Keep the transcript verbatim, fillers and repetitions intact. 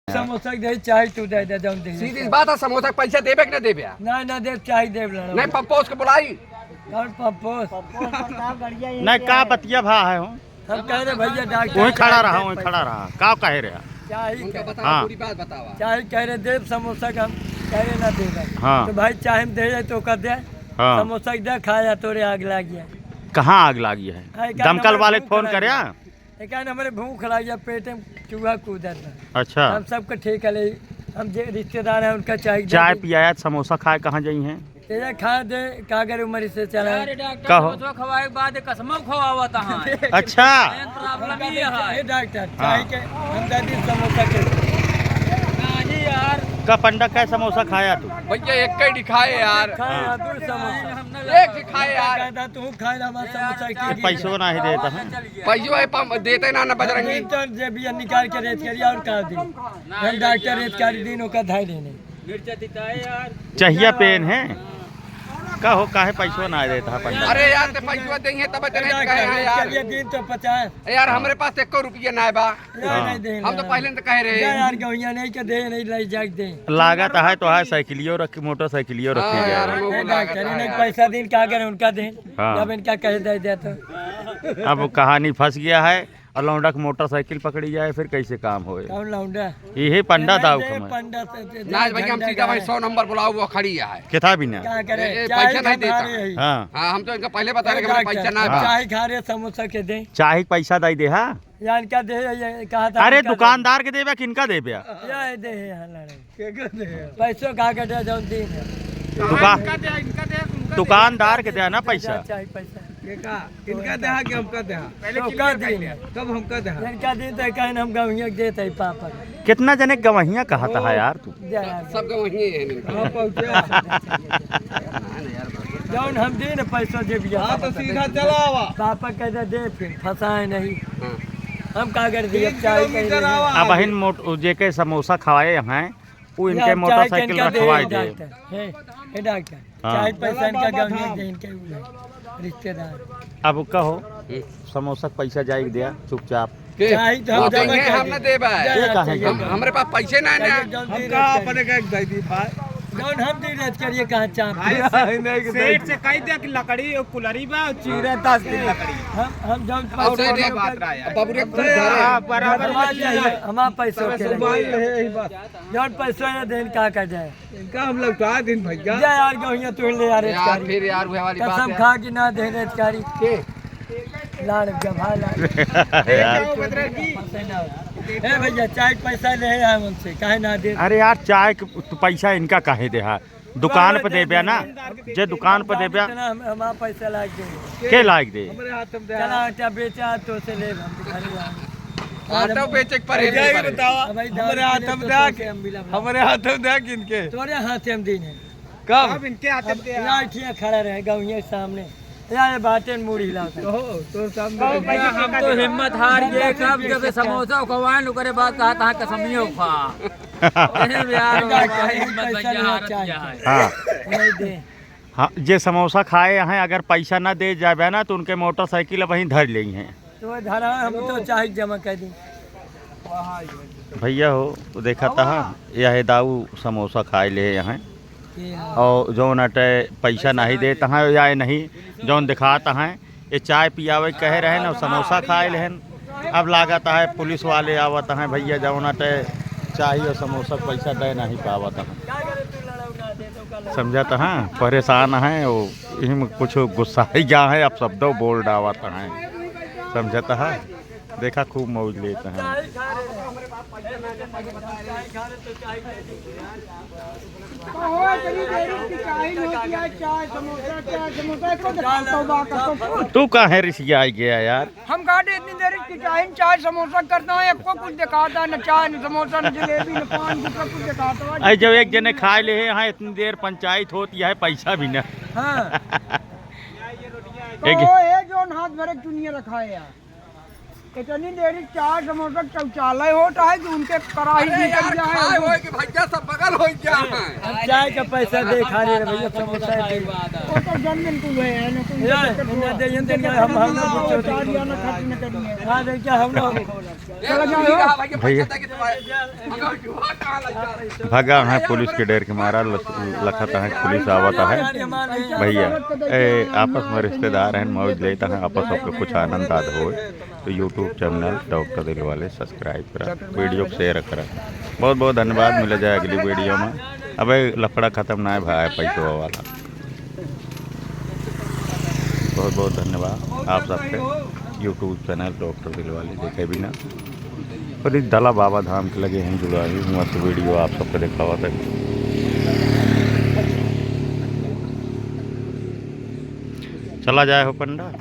समोसा के दे, चाहे तू दे दे, जौन दे। सीधी बात है, समोसा के पैसा देबे कि ना देबे? ना, ना देब, चाहे देब, लड़ा। नहीं, पप्पोस के बुलाई। कौन पप्पोस? नहीं, का बतिया भा है हो? हम कह रहे भैया डॉक्टर वहीं खड़ा रहा, वहीं खड़ा रहा। का कहे रहे? चाहे उनका कह बतावा, हाँ। पूरी बात बतावा। चाहे कह रहे देब समोसा का, हम कह रहे ना देब। हाँ। तो भाई चाहे हम दे जाए तो ओका दे। हाँ। समोसा के दे, खाया तोरे आग लाग गया। कहाँ आग लागी है? अरे, का दमकल नंबर वाले के फोन फोन करे? करा? एक हमरे भूख लाग गया, पेट में चूहा कूदत बा। अच्छा। हम सबके ठेका ले, हम जे रिश्तेदार हैं उनका चाय दे चाय दे। पियाया, समोसा खाए कहाँ जाई हैं? तेरा खा दे, का करे उम्र से चला। अरे डॉक्टर, कहो। समोसा खवाए के बाद कसमो खवावत हैं। अच्छा। मेन प्रॉब्लम ये है। ए डॉक्टर, हाँ। चाय के हम दे दी समोसा के। नहीं यार। का पंडा का समोसा खाया तू? भैया एक ही दिखाए यार। खाए हाँ। यार, दो समोसा। एक ही खाए यार। कहता तू खाए ना हमारा समोसा की। पैसो ना ही देता है। पैसो है, पम-, देते ना, ना बजरंगी। तो जेबिया निकाल के रेत करिया और का दी। हम डॉक्टर रेत कर दिन ओका धाई देने। मिर्चा तिताए यार। चाहिए पेन है? का हो, काहे पैसो ना देता है पंडा? अरे यार, ते पैसो देंगे तब इतने डॉक्टर कहे हैं रेत यार। करिया दिन तो पचास। ए यार, हाँ। हमरे पास एको रुपया ना बा। यार, हाँ। नहीं दे हम तो यार। पहले से कह रहे जा हैं। यार, गौइया नहीं के दे, नहीं लाई जाके दे। लागत है तो है, साइकिलियो रख, मोटरसाइकिलियो रखी हाँ जाए। यार, हम ए लोग डॉक्टर, लागत है इन्हें यार। पैसा दिन का करे उनका दे। हाँ। जब इनका कह दे दे तो। अब कहानी फंस गया है। और लौंडा के मोटरसाइकिल पकड़ी जाए, फिर कैसे काम होए? कौन लौंडा? यही पंडा नहीं, दाऊ नहीं, खमा। पंडा से, से, नाज भैया, हम झंडा सीधा भाई गाड़े। सौ नंबर बुलाओ, वो खड़ी है। किथा भी ना? क्या करे? ए, ए, चाय पैसा नहीं देता। खा रहे हैं। हाँ। हाँ, हम तो इनका पहले बता ए रहे कि हमारे डॉक्टर, पैसा ना हाँ। बा। चाय खा रहे, समोसा के दे। चाय के पैसा दे दे, हाँ? या इनका दे, ये कहा था अरे इनका दे। दुकानदार के देबे, किनका देबे? या दे, हाँ, लड़े। के कर दे? पैसो का कटे जौन दिन है। दुका-, इनका दे, इनका दे, उनका दे। दुकानदार के दे ना पैसा। चाहे पैसा। ये का? इनका दे कि हमका दे? पहले तो किनका का दे? कब हमका दे? इनका दिन तो कहीं हम गौइया के देते हैं पापा। कितना जने गवहिया कहता है यार तू? जा यार। सब गवहिया है इनका। कहाँ पहुँचे? जौन हम दिन पैसो जे भी हाँ, तो सीधा चला आवा। पापा कह दे, दे फिर, फंसाए नहीं। हाँ। हम का कर दिए, तीन चाय किलोमीटर कहीं आवा। अब बहिन मोट-, जेके समोसा खवाए हैं, उ इनके या चाय मोटरसाइकिल किनका दे, रखवाए दे। डॉक्टर। हे, हे डॉक्टर, हाँ। चाय पैसा इनका गंगा दे, इनके उ है, रिश्तेदार। अब कहो, हम्म। समोसा के पैसा जाए के दिया, चुपचाप। के? चाय तो हम वो देंगे, जमा कर हम ना दे। देबे। जा, ये जा, काहे चाहिए। हम, हमरे पास पैसे ना, ना। चाहिए, जल्दी हम रेट कहाँ करिए। अपने का एक दे दी भाई? जौन हम दिन रेट करिए, कहाँ चाप? भाई, नहीं, नहीं, सेठ नहीं। से कह दे कि लकड़ी और कुलरी बा, और चीरे दस दिन लकड़ी। हम, हम जौन और पैसे दे दे। बात रहा यार। बबुरे अरे, कुल धरे। आप बराबर बदला मत चाहिए, कीजिए। हमारा पैसा सबसे के लगे। बात है, यही बात। जौन पैसो ना देन का कर जाए? इनका हम लौटा दिन भैया। जा यार, गौइया तू ले यार, यार, एचकारी। फिर यार, वह वाली बात कसम है। खा कि ना देन एचकारी। के? लाड़ जब हाँ, लाड़। यार। ए भैया, चाय पैसा ले आए हमसे, काहे ना दे? अरे यार, चाय के तू पैसा इनका काहे दे हा? दुकान पे देबे ना, जे दुकान पे देबे। इतना हम, हमारा पैसा लाग दे। के लाग दे? हमरे हाथ में दे। चला आटा बेचा तो से ले हम भिखारी वाला। आटा बेचे के परे यही नहीं परे। बतावा, अब भाई हमरे दारू हाथ पीने में तो दे, कैसे हम मिला? हमरे हाथ में दे किनके? तोरे हाथ में दीन है। कब? अब इनके हाथ में अब दे। लाठियाँ खड़ा रहे गौइया के सामने। यार, बातें मुड़ी हिलाता। कहो, तो सामने कहो, भैया, हम तो हिम्मत हार गए, कब जब समोसा खवाएं, ओकरे बाद कहा, "तहाँ कसमियों खा।" अरे यार, भाई, हिम्मत पैसा भैया, नहीं हारत चाहिए। क्या है? हाँ। नहीं दे। हाँ, जे समोसा खाए हैं, अगर पैसा ना दे जाबे ना, तो उनके मोटरसाइकिल अब वहीं धर लेई हैं। तो धरा, हम तो चाहे जमा कर दी। भैया हो, तो देखा था, यह दाऊ समोसा खाए ले यहाँ। ये हाँ। और जौन अटे पैसा नहीं देत हैं या नहीं, जौन दिखात हैं, ये चाय पियावे के कहे रहे न, समोसा खाए लेहन। अब लागत है पुलिस वाले आवत हैं भैया, जौन अटे चाय और समोसा के पैसा दे नहीं पावत हैं। समझत हैं, परेशान हैं, वो इही में कुछ गुस्सा ही गया है, अब शब्दों बोल डावत हैं। समझत हैं। देखा, खूब मौज लेत हैं। कहो, इतनी देर की चाय होती है, चाय, समोसा, चाय, समोसा, एको दिखाता हुआ, कसम। तू काहे रिसियाई गया यार? हम कहते इतनी देर की चाय, चाय, समोसा करता है, एको कुछ दिखाता, न चाय, न समोसा, न जलेबी, न पान, दूसरा कुछ दिखाता है। अरे, जब एक जने खाए ले हैं, यहाँ इतनी देर पंचायत होती है, पैसा भी ना। हाँ। एक कहो, ये जौन हाथ भरे दुनिया रखा है यार। इतनी देरी चाय समोसा शौचालय होता है कि उनके कढ़ाई अरे भीतर यार, जाए। खाए होए कि भैया सब बगल हो गया है। अब चाय का पैसा दे, खा ले रे भैया, समोसा है। वो तो जन्मदिन को हुए हैं, ना कोई यार, दिक्कत ना हुआ। दे, ये दे, हम, हम लोग चार आना खर्च न करिए। हाँ, दे, क्या हम लोग भैया, भगा है पुलिस के डर के मारा, लख-, लखत है पुलिस आवत है। भैया, ए, आपस में रिश्तेदार हैं, मौज लेता है, आपस में कुछ आनंद आद होए तो YouTube channel डॉक्टर दिलवाले subscribe करा, video को share करा। बहुत बहुत धन्यवाद, मिला जाए अगली video में। अबे लफड़ा खत्म ना है भाई, पैसवा वाला। बहुत बहुत धन्यवाद आप सबके YouTube channel डॉक्टर दिलवाले देखे बिना। और इस दला बाबा धाम के लगे हैं जुड़ा ही, हुआ से video आप सबके दिखावा था। चला जाए हो पंडा।